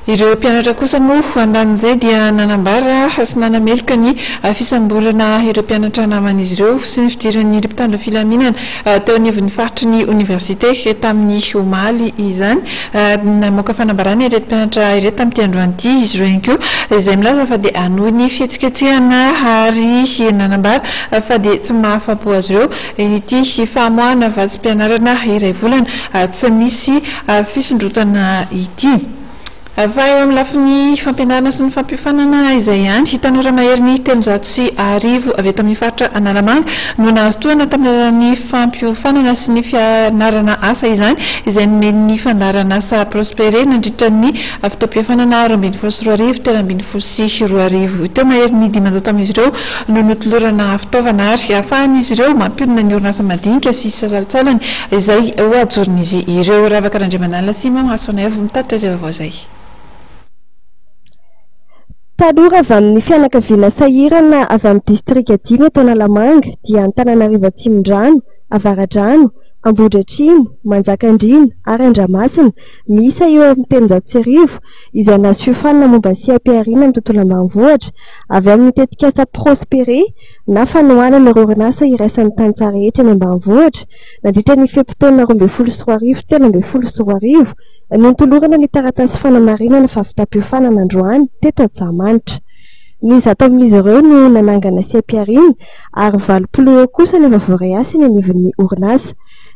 Ireo mpianatra kosa moa andanin'izay dia nanambara sy nanameloka ny fisamborana ireo mpianatra naman'izy ireo sy ny fidiran'ny mpitandro filaminana teo anivon'ny faritry ny oniversite tamin'ny omaly izany. Namoaka fanambarana ireto mpianatra ireto tamin'ity androany ity izy ireo ihany koa izay milaza fa dia hanohy ny fihetsiketsehana ary nanambara fa dia tsy mahafa-po azy ireo ity famoahana vatsim-pianarana iray volana tsy misy fisondrotana ity. Fa eo amin'ny lafiny fampianarana sy ny fampiofanana izay ihany, tanora maherin'ny 1300 avy eto amin'ny faritra Analamanga no nahazo tohana tamin'ny alalan'ny fampiofanana sy ny fianarana asa izany, izay nomen'ny fandaharanasa Prospere nandritra ny fotoam-piofanana 2012 2013 teo. Maherin'ny 500 amin'izy ireo no notolorana fitaovana ary ahafahan'izy ireo mampionona ny orinasa madinika sy sasalantsalany izay ho ajoron'izy ireo. Ravaka Randriamanalina sy Mamy Rasoanaivo mitatitra izay vaovao izay. Tanora avy amin'ny fianakaviana sahirana avy amin'ny distrika dimy eto Analamanga dia Antananarivo Atsimondrano, Avaradrano, Ambohidratrimo, Manjakandriana ary Andramasina, miisa eo amin'ny 1300, izay nahazo fiofanana momba ny seha-pihariana ny tontolo ambanivohitra avy amin'ny tetikasa Prospere na fanohanana ireo orinasa iraisan'ny tantsaha rehetra eny ambanivohitra nandritra ny fe-potoana 2012 2013 no notolorana ny taratasy fanamarinana fahavitam-piofanana androany teto Antsahamanitra. Ny 100 amin'izy ireo no nanangana seha-pihariana ary 80 eo kosa no efa voaray asa eny anivon'ny orinasa.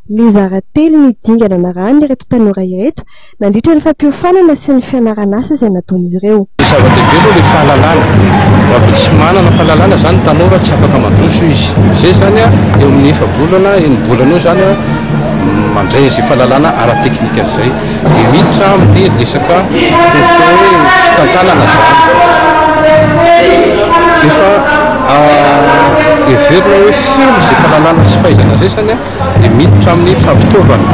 Nizara telo ny dingana narahan'ireto tanora ireto nandritra ny fampiofanana sy ny fianaran'asa izay nataon'izy ireo. Zava-dehibe aloha ilay fahalalana. Raha vao tsy manana fahalalana izany ny tanora tsy afaka mandroso izy. Izay izany eo amin'ny efa-bolana, enim-bolana eo izany mandray izay fahalalana ara-teknika izay. Dia miditra amin'ny resaka ataontsika hoe fitantanana izany. Efa heverina hoe feno izay fahalalana sy fahaizana izay izany. dia miditra amin'ny fampitaovana,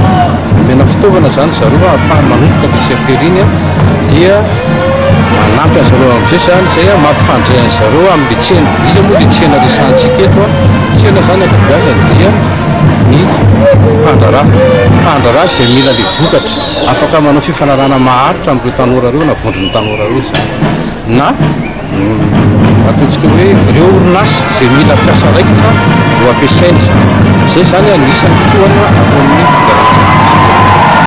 omena fitaovana izany zareo ahafahany manomboka ny CPR-iny dia manampy an'i zareo amin'izay izany izay mampifandray an'i zareo amin'ilay tsena. Iza moa ilay tsena resahantsika eto? Tsena izany ankabeazany dia ny mpandraharaha, mpandraharaha izay mila ilay vokatra, afaka manao fifanarahana maharitra amin'ireo tanora ireo na vondron'ny tanora ireo izany na Ataontsika hoe ireo orinasa izay mila mpiasa raikitra no ampiasaina izany. Izay izany anisan'ny tohana ataon'ny fikambanana.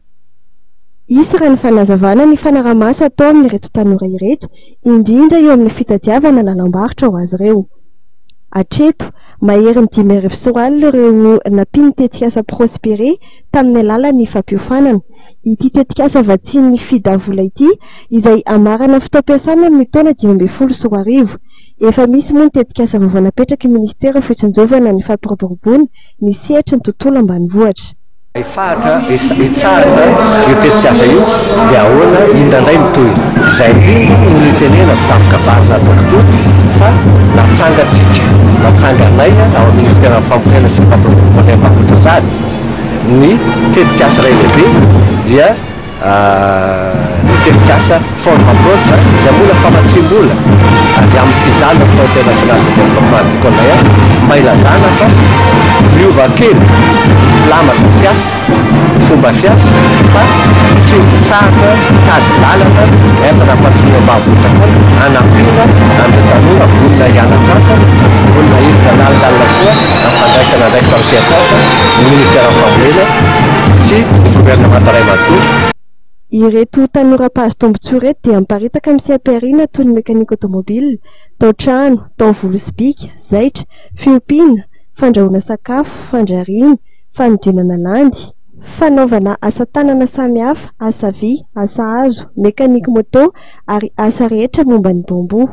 Hisy raha ny fanazavana ny fanaraha-maso atao amin'ireto tanora ireto, indrindra eo amin'ny fitadiavana lalam-barotra ho azy ireo. Hatreto, maherin'ny 2005 ireo nampian'ny tetikasa Prospere tamin'ny alalan'ny fampiofanana. Ity tetikasa vatsian'ny Fida vola ity izay hamarana fotoam-piasana amin'ny taona 2015. Efa misy moa ny tetikasa vaovao napetraky ny minisitera ho fitsinjovana ny fampiroboroboana ny sehatry ny tontolo ambanivohitra. Hifahatra, hitsahatra io tetikasa io dia ahoana, inona indray ny tohiny? Izay indrindra no nitenenako tamin'ny kabary nataoko teo fa natsangantsika, natsanganay ao amin'ny minisiteran'ny fambolena sy ny fampiroboroboana ny ambanivohitra sahady ny tetikasa iray lehibe dia ny tetikasa Formaprod izay mbola famatsiam-bola avy amin'ny FIDA na Fonds International de Développement Agricole ihany mba hilazana fa miova kely ny filamatra fiasa, ny fomba fiasa fa tsy mitsahatra mitady lalana entina hampandrosoana ambanivohitra foana hanampiana an'ireo tanora vonona hianatra asa, vonona hiditra lalindalina kokoa amin'ny fandraisana andraikitra amin'ny sehatr'asa ny Ministeran'ny Fambolena sy ny governemanta iray manontolo. Ireto tanora mpahazo tombontsoa ireto dia miparitaka amin'ny seha-pihariana toy ny mécanique automobile, tao-trano, taovolo sy bika, zaitra, fiompiana, fandrahoana sakafo, fandrariana, fanodinana landy, fanaovana asa tanana samihafa, asa vy, asa hazo, mécanique moto ary asa rehetra momba ny bambou.